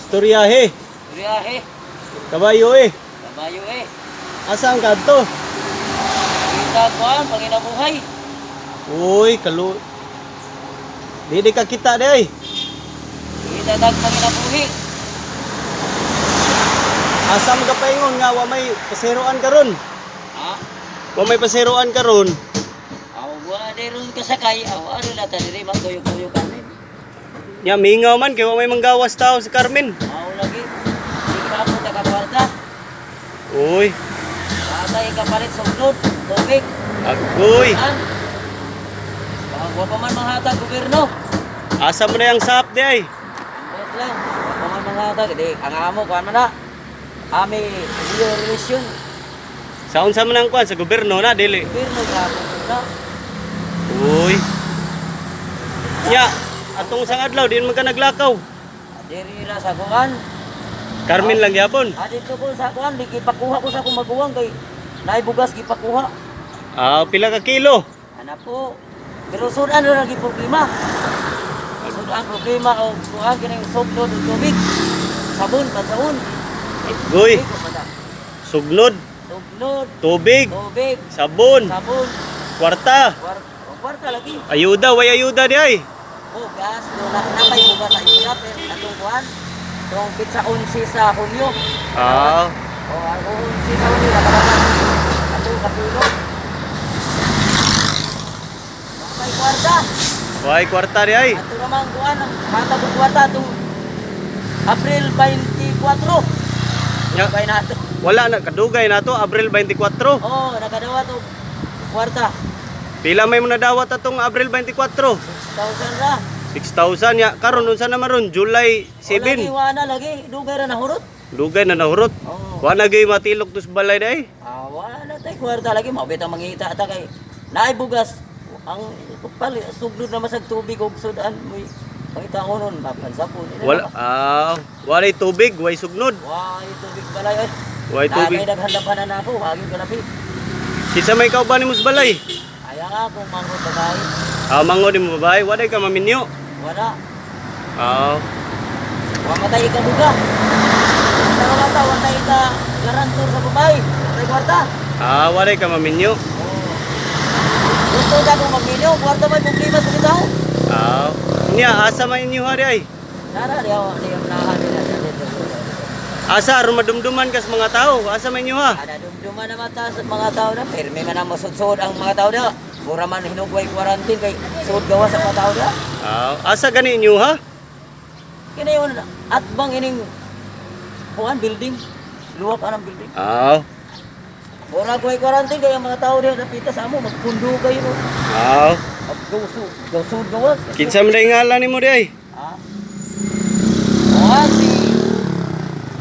Istoryahe. Riyahe. Kabayo eh. Kabayo eh. Asa ang kadto? Kita ko ang panginabuhay. Uy, kalu. Di ka kita di ay. Kita tag panginabuhi. Asa man ka paingon nga wa may paseroan karon? Ha? Wa may paseroan karon. Aw, wa di ron kasakay. Aw, ano na ta diri magkuyo-kuyo kami. Nya mingaw man kay wa may manggawas tao si Carmen. Aw lagi. Di ka mo taga kwarta. Uy, Atay kapalit sugnod, tubig. agoy. An? Baka wa pa man manghatag gobyerno. Asa mo na yung sap di ay? Ambot lang. Wa pa man manghatag. Di ang amo kuan man na. Ami iyo relasyon. Sa unsa man ang kuan sa gobyerno na dili. Gobyerno grabe na. Uy. Nya, atong sang adlaw di man ka naglakaw. Diri ra sa kuan. Carmen lang gyapon. Ah, dito ko sa kuan, di gipakuha ko sa akong maguwang kay naay bugas gipakuha. Ah, pila ka kilo? Ana po. Pero sudan ra lagi problema. Sudan problema og kuan kining sugnod og tubig. Sabon pansaon. Agoy, sugnod, Sugnod, tubig, tubig, sabon, sabon, kwarta. Kwarta lagi. Ayuda, way ayuda di ay. Bugas, do na napay bugas ayuda pero atong kuan. Tong pizza 11 sa Hunyo. Ah, O, ang 11 sa Hunyo nakabata. Atong kapilo. May kwarta. way kwarta di ay. Ato naman kuan ang hatag og kwarta atong April 24. Nya, Dugay na ato. wala na kadugay na to Abril 24. Oh, nakadawat og kwarta. Pila may mo nadawat atong Abril 24? 6,000 ra. 6,000 ya. Karon unsa naman ron? July O, lagi 7. wala lagi dugay ra nahurot. Dugay na nahurot. Oh. Wa na gyud matilok tus balay di ay. Ah, wala tay kwarta lagi mao bitang mangita ta kay naay bugas ang pali sugnod na masag tubig og sudan moy pangita ko nun mapansapon. Wala walay tubig, way sugnod. Way tubig balay oy. Way tubig. Nanay naghandapanan na ako, wagi ka labi. Kinsa may kauban nimo sa balay? Aya nga kung manghod babae. Ah, mango nimo babae, walay ka maminyo. Wala. Ah, Wa matay ka buga. Sa mata, wa tay ka garantor sa babae. Tay kwarta. Walay ka maminyo. Oh. Gusto ka kung magminyo, kwarta may problema sa bitaw. Ah, niya asa man inyo ha di ay? Nara, di ako, di ako nahan nila sa dito. Asa aron madumduman kas mga tao, asa man inyo ha? Ada dumduman na mata sa mga tao na, pirmi man ang masudsod ang mga tao na. Mura man hinugway quarantine kay sud gawa sa mga tao na. Ah, asa gani inyo ha? Kini yun, at bang ining kuan building, luwak anang building. Ah, Mura ko ay quarantine kay ang mga tao diha napita sa amo magpundo kayo. ah. Maggusod, gusod gawas. Kinsa man day ngalan nimo di ay? Ha? Kuan si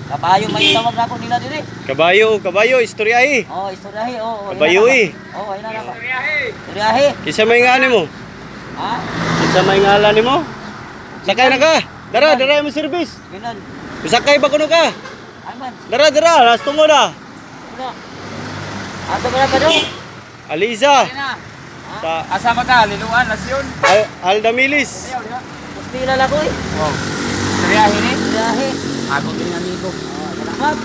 Kabayo may tawag na ako nila diri. Kabayo, kabayo, istorya eh. Oh, istoryahe, oh. Oh, Kabayo eh. Oh, ayun na na. Istoryahe. Kinsa may ngalan nimo? Ha? Kinsa may ngalan nimo? Sakay na ka. Dara, dara mo service. Ginan. Sakay ba kuno ka? Ay man. Dara, dara, nas tungo na. Una. Asa ba na ka daw? Aliza. Sa Asa man ka? Liluan, Lasyon. Aldamilis. Kustila lang ko eh. Oh. Istoryahe ni? Istoryahe. Ako din amigo. Oh, salamat.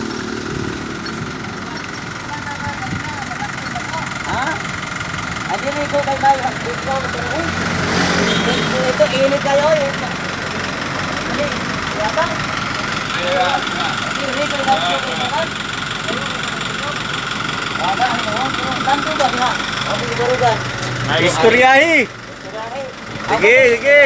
Ha? Adili ko kay Bay, ang ikaw pero uy. Ito init kayo eh. Dili, yata. Dili ko na ko naman. Wala ano, tanto ba diha? Ako gibarugan. Istoryahe. Istoryahe. Sige, sige.